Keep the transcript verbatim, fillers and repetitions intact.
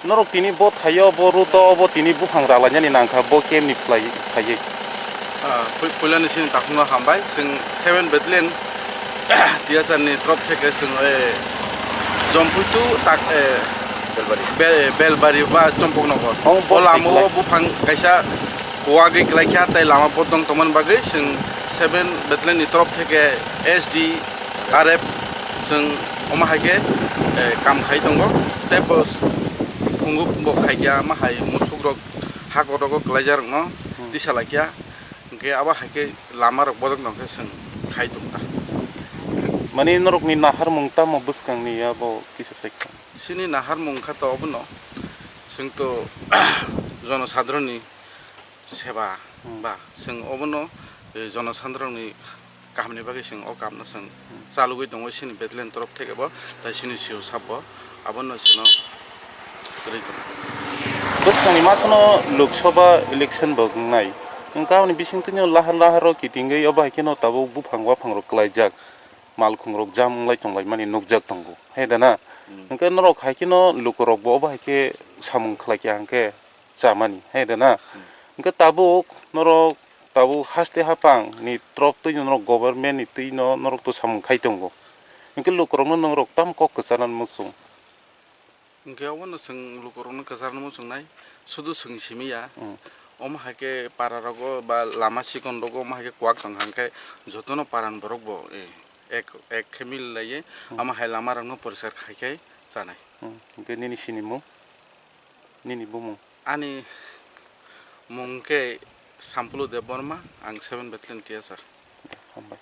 Norok tini bo thaio, bo route o, bo tini buphang ralainani nangkha, bo kemni phlai phaiwi? Ah, pui-, puilani sini takhukno hambai. Chwng seven Battalion T S R ni trop theke chwng, eh, Jompuitu tak, eh, Belbari. Be-, Belbari ba Chompoknogor. Oh, bo o lama o buphang kaisa kuwagwi klaikha, tei lama bodong tongmani bagwi chwng seven Battalion ni trop theke S D R F chwng omo hai khe, eh, kam khai tongo. Tei bo s-, phungo bo khaikha, omo hai musukrok ha kotogo kwlaijarokno Hmm. tisa laikha. Hwnkhe abo hai khe lamarok bodok nong khe chwng khai tongkha. Mani norokni naharmung tamo bwskangni abo kisa sai kha? Chini naharmung kha to obono, chwng to jonosadharonni seba Hmm. ba chwng obono, eh, jonosadharonni kahamni bagwi chwng o kamno chwng chalogwi tongo chini Bethlehem torof theke bo, tai chini C O sabo abono chwngno kwrwi tongo. Bwskangni masano Lok Sabha election bo wngnai. Wngkha aboni bisingtwino lahar laharo kitingwi obo hai kheno tabuk buphang waphangrok kwlaijak, malkhungrok jam wnglai tonglaimani nukjak tongo, hai da na? Hmm. Hwnkhe norok hai kheno lukurokbo obo hai khe samung khlaikha hwnkhe chamani, hai da na? Hmm. Hwnkhe tabuk norok tabuk haste haphang ni trop twi norok government ni twi no norok to samung khai tongo. Hwnkhe lukurokno norok tam kok kwcharnani muchung. Hwnkhe obono chwng lukurokno kwcharnani muchungnai, sudu chwng simi ya. Hmm. Omo hai khe para rogo ba lama chikon rogo omo hai khe kuwak tong kha, hwnkhe jotono parani borok bo, eh, ek, ek khe mili laiwi Hmm. omo hai lama rokno poriskar khai khai chanai. Hmm. Hwnkhe nini sinimung? Nini bumung? Ani mung khe Sampulu Debbarma, ang seven Battalion T S R. Hambai.